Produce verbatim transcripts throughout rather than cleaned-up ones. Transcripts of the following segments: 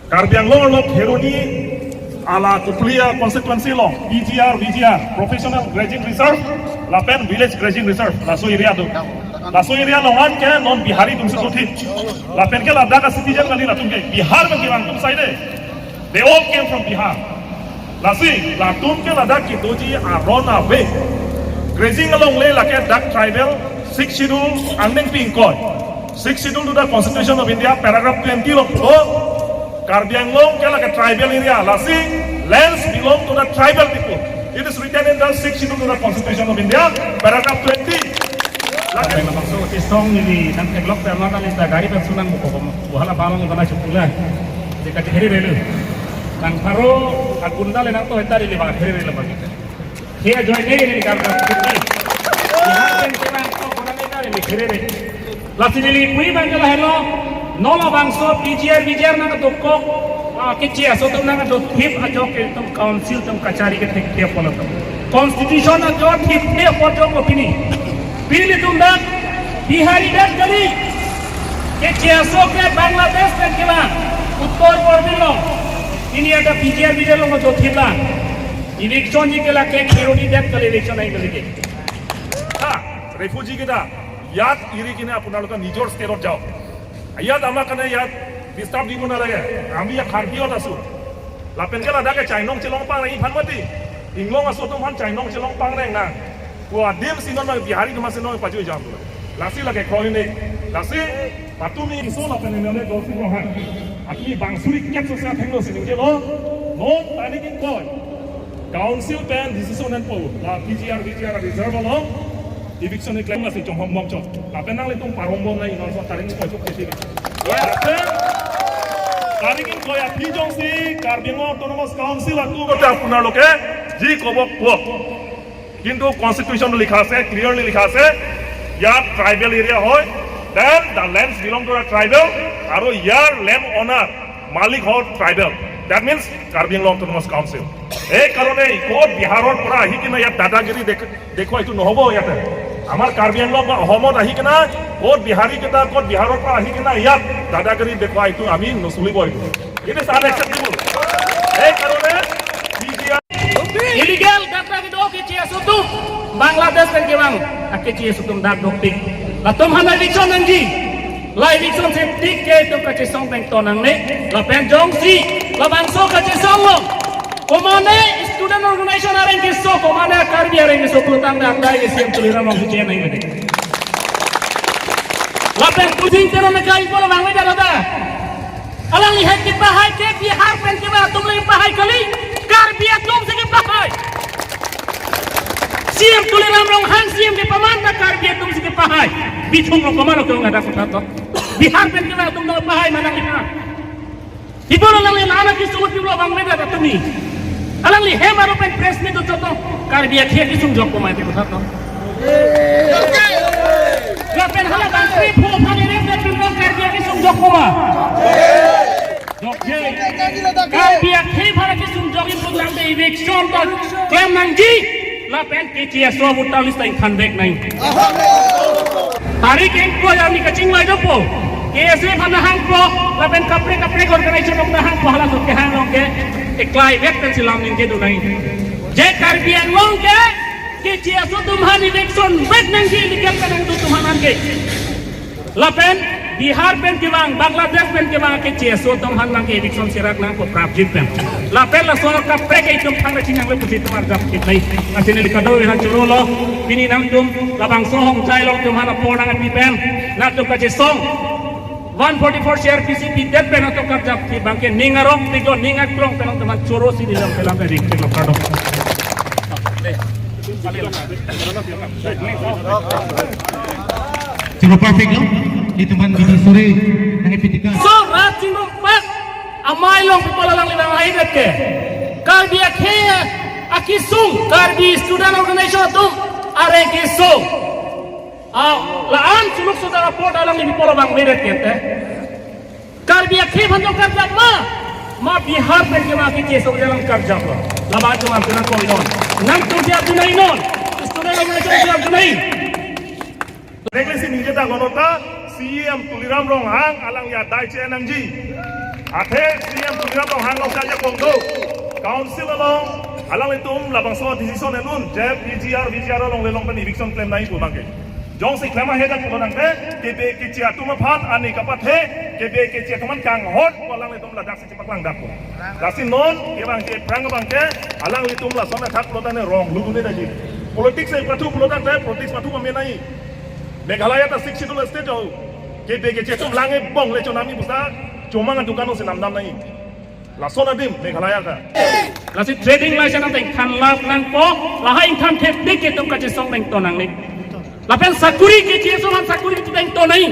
Karbi Anglong along Kheroni ala Kopili a constituency along P G R, V G R, Professional Grazing Reserve, lapen Village Grazing Reserve, laso area do. Laso area along an ke non Bihari atumsi dothip. Lapen ke ladak a citizen kali latum ke, Bihar pen kevang atum saide. They all came from Bihar. Lasi, latum ke ladak kedoji aron ave. Grazing along le lake dak tribal, Sixth Schedule, angdeng pi ingkoi. Sixth Schedule to the Constitution of India, paragraph twenty lo pulo, Karbi Anglong ke lake tribal area. Lasi, lands belong to the tribal people. It is written in the Sixth Schedule to the Constitution of India, paragraph twenty. Lake Karbi Anglong so, si song ni nangtheklok tema kali ta gari pen sunang buko komo. Wahala bang bana chukula. Jika dihiri relu. Nang pharo agunda le nangto heta rili bang dihiri relu bang. He ajoy ne ni kar kar. Bihar pen kevang to kona ne ta rili dihiri relu. Lasi neli pui bang jala helo. Non labangso P G R, V G R nangdokok. Ah, keche aso atum nangdothip ajok ke atum council atum kachari ke thekthe apot atum. Constitution ajok thekthe apot ajok ko pini. Pini atum dak Bihari dak kali. Keche aso ke Bangladesh pen kevang. Uttar Pradesh along. Pini ada P G R, V G R along dothip lang. Election ji ke lake Kheroni dak kali election ahin kali ke. Ha, refugee kita. ইয়াত এৰি কিনে আপোনালোকে নিজৰ ষ্টেটত যাওক। ইয়াত আমাৰ কাৰণে ইয়াত ডিষ্টাৰ্ব দিব নালাগে। আমি ইয়াত শান্তিত আছো। Lapen ke ladak ke chainong chelong pangreng iphan mati. Inglong aso atum aphan chainong chelong pangreng nang. Pu adim si non Bihari atum si non pajui jam. Lasi lake kroinik. Lasi patumi iso lapen M L A Dolphin Ronghang. Atumi bang suri kep sose athengno si ningje lo. Non tarik ingkoi. Council pen decision enpo, la P G R, V G R reserve along eviction ni claim lasi chonghong bom chok. Lapen nanglitum parong bom nai non so tarik ingkoi chok keti. Lapen tarik ingkoi aphi jongsi Karbi Anglong Autonomous Council atum kote apnarloke ji kobok po. কিন্তু কনষ্টিটিউশ্যন লিখা আছে, ক্লিয়াৰলি লিখা আছে, ইয়াত tribal area হয়, then the lands belong to the tribal, আৰু ইয়াৰ লেণ্ড অনাৰ মালিক হ'ল tribal, that means Karbi Anglong Autonomous Council। এই কাৰণে ক'ত বিহাৰৰ পৰা আহি কিনে ইয়াত দাদাগিৰি দেখ-, দেখুওৱা এইটো নহ'ব। ইয়াতে আমাৰ কাৰ্বি আংলং বা অসমত আহি কিনে ক'ত বিহাৰী কেইটা, ক'ত বিহাৰৰ পৰা আহি কিনে ইয়াত দাদাগিৰি দেখুওৱা এইটো আমি নচলিব, এইটো, it is unacceptable। এই কাৰণে P G R Illegal data kedo keche aso atum Bangladesh pen kevang akeche aso atum dak dokpik. Latum aphan eviction nangji. La eviction si tik ke itum kachesong pen to nangne. Lapen jongsi labangso kachesong lo, komane student organization areng keso, komane Karbi areng keso, pulotangte akdai ke C M Tuliram Ronghang si chenai mede. Lapen pusing teron kai polo bang mede dada. Alangli he kepahai ke Bihar pen kevang atum le pahai kali, Karbi atum si kepahai. C M Tuliram Ronghang C M kepaman ta Karbi atum si kepahai. Bithung lo komane lo ke ong ada kota to. Bihar pen kevang atum ta pahai mana kita. Ibu lo alangli lana kisung ibu lo bang meda ta tumi. Alangli hem aro pen press meet do choto. Karbi akhei kisung jok komane kota to. Lapen hala bangkri pho phang ere pen pin Karbi akisung jok koma. Jokje. Karbi akhei phara kisung jok iputangte eviction ta klem nangji. Lapen keche aso voter list ta ingthan back nang. Tarik ingkoi arni kachingvai dopo. K S A aphan nahangpo, lapen kaprek kaprek organization aphan nahangpo, hala so kehang along ke eklai vek pen si lam ningje do nang. Je Karbi Anglong ke keche aso atum aphan eviction back nangji, illegal kanang atum aphan ke. Lapen Bihar pen kevang, Bangladesh pen kevang keche aso atum aphan nang ke eviction serak nangpo prapjin pen. Lapen laso kaprek ke itum aphan chinang le pusi atum arjap kit nai. Asin ni kado ira choro lo, pini nangtum labangso Hongchai along atum aphan apor nangpi pen, nangtum kachesong one forty-four C R P C pidet pen atum karjap kit abang ke ning arong tigo ning aklong pen atum aphan choro si nilam pelam ring kit lo kado. Choro perfect lo. Itum aphan bidi suri nangkepi tikan. So, rat chingrum pak amei along people alangli nanghai det ke. Karbi akhei akisung, Karbi student organization atum areng keso. Ah, la-an suluk sudah report alangli people abang meret ke te. Karbi akhei aphan jong karjap ma, ma Bihar pen kevang keche aso alang karjap lo. Labang cuma kena koi non. Nangtum si arju nai non. Student organization si arju nai. Regulation ningje ta gonota, C E M Tuliram Ronghang alangli adai che nangji. Athe C E M Tuliram Ronghang along kajakong do. Council along alanglitum labangso decision enun, J P G R, V G R along le long pen eviction klem nangji pu abangke. Jongsi klem ahedak pulo tangte, kebe keche atum aphan ani kapathe, kebe keche atum aphan kanghon pu alanglitum ladak si chepaklang dak pu. Lasi non, kevang ke aphrang abangke, alanglitum lason athak pulo tangte wrong, lugune daji. Politics e pathu pulo tangte, politics pathu kami nai. Meghalaya ta Sixth Schedule state jo. Kebe keche atum lang ebong le chonami pusa, chomang adukan si namdam nai. Lason adim Meghalaya ta. Lasi trading license ateng than lak nangpo, lahai ingthan thepdik ke atum kachesong nangton nangne. Lapen sakuri keche atum aphan sakuri ateng to nai.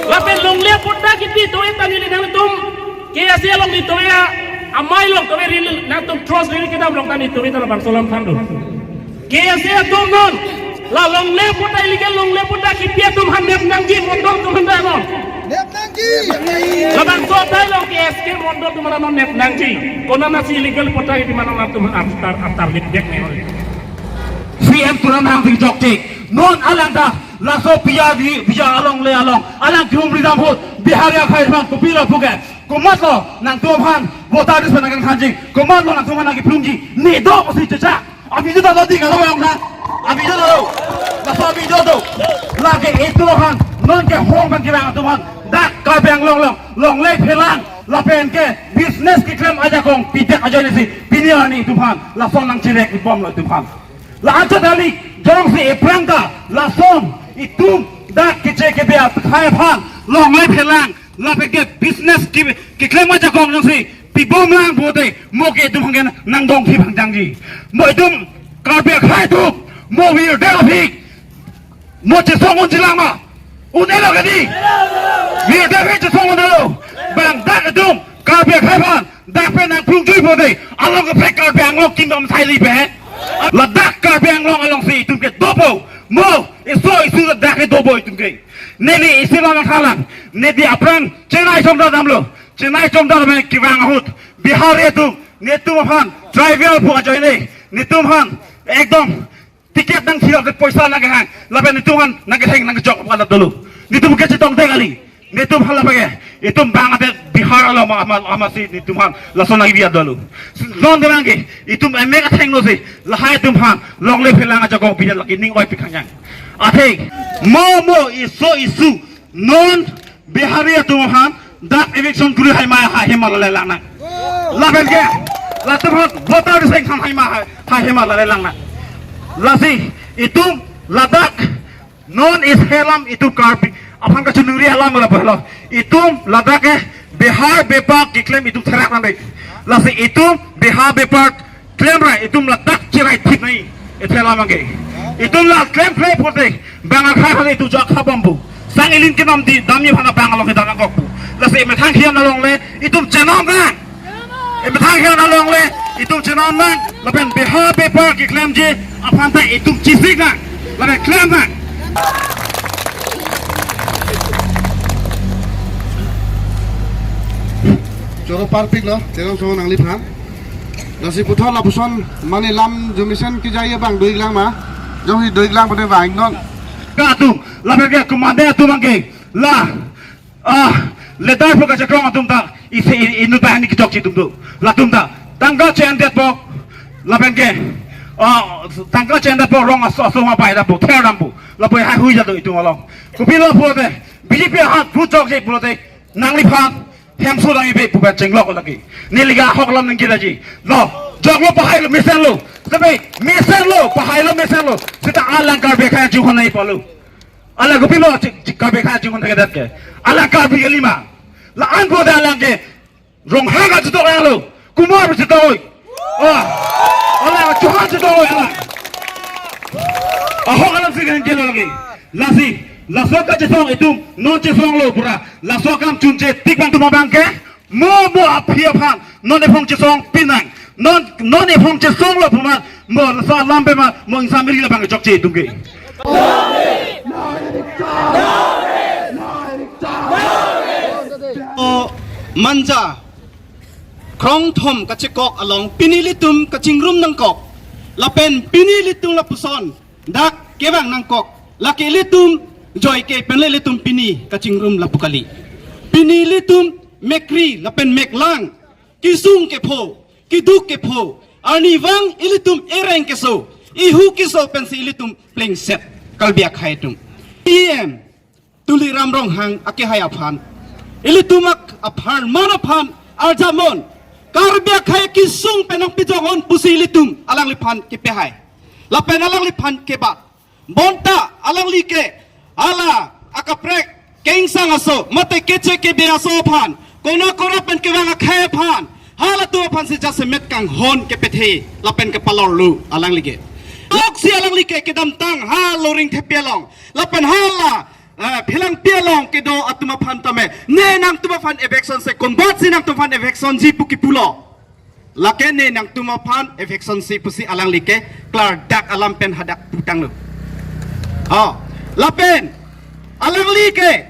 Lapen longle patta kipi to eta neli nangtum. K S A along neli to ya. Amei along to ya ri nangtum trust ri kedam along ta neli to ya ta labangso alam than do. K S A atum non, la longle patta illegal longle patta kipi atum aphan nep nangji, mondol atum aphan da non. Nep nangji. Labangso atai along K S K mondol atum aphan non nep nangji. Konat nasi illegal patta kipi ma non atum aphan after, after lip back ne. C M Tuliram Ronghang si chokche. Non alang ta, laso P R D, P R along le along. Alang kihum ridam ahut, Bihari akhai aphan kopilo puke. Komatlo, nangtum aphan, voter list pen nangkangthanji. Komatlo, nangtum aphan nangkephlungji. Ne do si checha. Abi do do di kalau yang na. Abi do do. Laso abi do do. Lake itu aphan. Non kehong pen kevang atum aphan. Dak Karbi Anglong along. Longle phelang. Lapen ke business keklem ajakong. Pidak ajoine si. Pini arni atum aphan. Lason nangchirek ibomlo atum aphan. La-an chot kali. Jongsi aphrang ta. Lason. Itum. Dak keche kebe akhai aphan. Longle phelang. Lapen ke business ke, keklem ajakong nangsi pibom lang pulote mo ke itum aphan nangdong thip hangjangji. Mo itum Karbi akhai atum mo virdep aphi mo chesong unji lang ma? Un'elo kedi? Virdep aphi chesong un'elo. Bang dak itum Karbi akhai aphan dak pen nangphlungji pulote along kaprek Karbi Anglong kingdom sai li pe. Ladak Karbi Anglong alongsi itum ke dopo. Mo iso isu ladak ke dopo itum ke. Neli isi lang thalang. Neli aphrang Chennai chomda damlo. Chennai chomda dam kevang ahut. Bihari atum, netum aphan, tribal pu ajoine, netum aphan, ekdom, ticket nangthir ke poisa nangkehang, lapen netum aphan, nangketheng nangkejok aphan dolo. Netum kechetong deng kali. Netum aphan lapen ke, itum bang ate Bihar along ma, ma, ma si netum aphan, lason nangkebi dolo. Non derang ke, itum emek athengno si, lahai atum aphan, longle phelang ajakong pidal lake ning oi pikhangjang. Athe, mo mo iso isu, non Bihari atum aphan dak eviction kuri hai ma hai hema lale lang nang. Lapen ke latum aphan voter seng khan hai ma hai, hai hema lale lang nang. Lasi itum ladak non is helam itum Karbi aphan kachiningri alam la pahlo. Itum ladak ke Bihar bepar keklem itum therak nang dei. Lasi itum Bihar bepar klem ra itum ladak cherai thip nai. Ethe lam abangke. Itum la klem klem pute bang akhai aphan itum jok khabom pu. Sang ilin kenom di damji aphan bang along kedam nangkok pu. Lasi emethang hian along le itum chenom nang. Emethang hian along le itum chenom nang. Lapen Bihar bepar keklemji aphan ta itum chesik nang. Lapen klem nang. Choro parpik lo, terong songo nangliphan. Lasi puthot lapuson mane lam jumisen kejai abang doiklang ma. Jongsi doiklang pute vang non. Ka atum, lapen ke komandan atum abangke. La, ah, leader pu kachekrong atum ta, isi i-, inut banghini kechokche atum do. Latum ta, tangka che-endetpo, lapen ke, ah, tangka che-endetpo rong aso, aso ma pai dampo, ther dampo. Lapu hai hui jado itum along. Kopilo pulote, B J P ahat vote chokche pulote, nangliphan, hemso dang ibe pupen chenglok lagi. Neli ke ahok alam nangkiraji. Lo, joklo pahailo mesenlo. Sabi, mesenlo, pahailo mesenlo. Seta alang Karbi akhai chihon nai palo. Alang kopilo chi, chi Karbi akhai chihon nai kedat ke. Alang Karbi kali ma. La-an pulote alang ke. Ronghang achetok lo. Kumar achetok oi. Ah. Alang chihon achetok oi alang. Ahok alam si kan kelo lagi. Lasi, laso kachesong itum, non chesonglo pura. Laso akam chunche tik bang atum abangke, mo mo aphi aphan, non ephong chesong pinang, non, non ephong chesonglo pu ma, mo laso alam pe ma, mo ingsamri labang chokche atum ke. O Manja, krongthom kachekok along, pini ilitum kachingrum nangkok, lapen pini ilitum lapuson, dak kevang nangkok, lake ilitum Joike pen le ilitum pini kachingrum lapu kali. Pini ilitum mekri lapen meklang, kesung kepho, keduk kepho, arnivang ilitum ereng keso, ihu keso pensi ilitum plengset Karbi akhei atum. E M Tuliram Ronghang akehai aphan, ilitum ak-, apharman aphan arjamon, Karbi akhei kesung pen nangpejong-on pusi ilitum alangliphan kepehai. Lapen alangliphan kebat. Bonta alangli ke hala akaprek kengsang aso, mate keche kebe aso aphan, kona kora pen kevang akhei aphan, halatum aphansi jasemet kanghon kepethe lapen kepalorlo alangli ke. Toksi alangli ke kedamtang ha Loringthepi along lapen hala, eh, Phelangpi along kedo atum aphan tame, ne nangtum aphan eviction si konbatsi nangtum aphan evictionji pu kipulo. Lake ne nangtum aphan eviction si pusi alangli ke klardak alam pen hadak putanglo. Oh, lapen alangli ke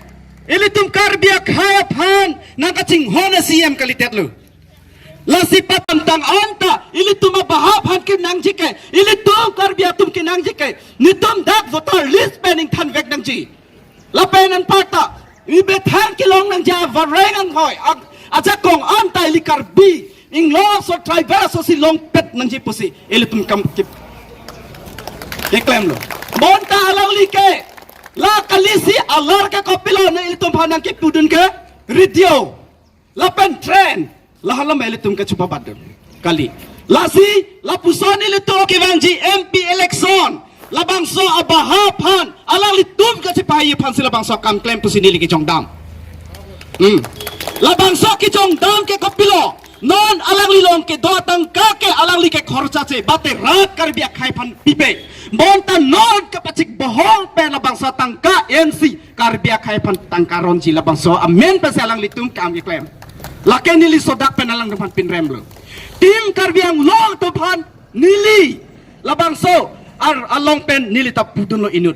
ilitum Karbi akhei aphan nangkachinghon a-C M kalitetlo. Lasi kedamtang anta ilitum abaha aphan kenangji ke, ilitum Karbi atum kenangji ke, netum dak voter list pen ingthanvek nangji. Lapen anparta, i Bethel kelong nangji avareng anghoi, a-, ajakong anta ili Karbi, inglong aso tribal aso si longpet nangji pusi ilitum kam kip-, keklemlo. Bonta alangli ke la kalisi alar ke kopilo ne ilitum aphan nangkepudun ke radio lapen train, lahalam ilitum kechopabatdun kali. Lasi lapuson ilitum kevangji M P election, labangso abaha aphan alanglitum kachepahai aphansi labangso akam klem pusi neli kejongdam. Hmm. Labangso kejongdam ke kopilo, non alangli along kedo atangka ke alangli ke khorcha che, bate rat Karbi akhei aphan pipe. Bonta non kapachik bohol pen labangso atangka ensi Karbi akhei aphan tangka ronji, labangso amen pensi alanglitum kam keklem. Lake neli sodak pen alangtum aphan pinremlo. Team Karbi Anglong atum aphan neli labangso ar along pen neli ta pudunlo inut.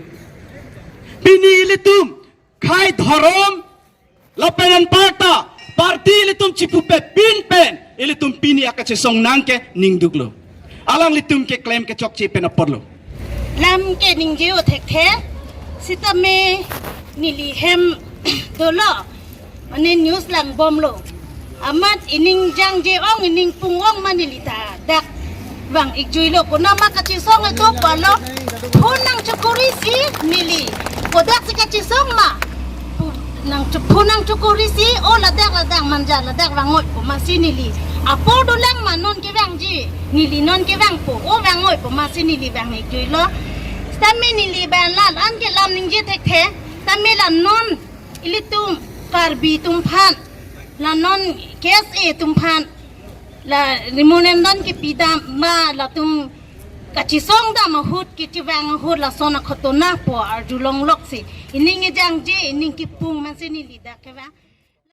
Pini ilitum khei dhorom lapen anparta party ilitum chipupepin pen ilitum pini akachesong nang ke ningduklo. Alanglitum keklem kechokche pen apotlo. Lam ke ningje-o thekthe, sitame neli hem dolo, mane news langbomlo. Amat ining jangje-ong, ining pung-ong ma neli ta dak vang-ikjuilo. Konat ma kachesong itu palo, phone nangchokori si neli, kodaksi kachesong ma, pu-, nangcho-, phone nangchokori si, o ladak ladak manja ladak vang-oi pu masi neli. Apor dolang ma non kevangji, neli non kevangpo, o vang-oi pu masi neli vang-ikjuilo. Sitame neli ban la-an ke lam ningje thekthe, sitame la non ilitum Karbi atum aphan, la non K S A atum aphan, la memorandum kepidam ma latum kachesong dam ahut, kachevang ahut lason akhotona pu arjulongloksi. Ining ejangje, ining kepung masi neli dak kevang.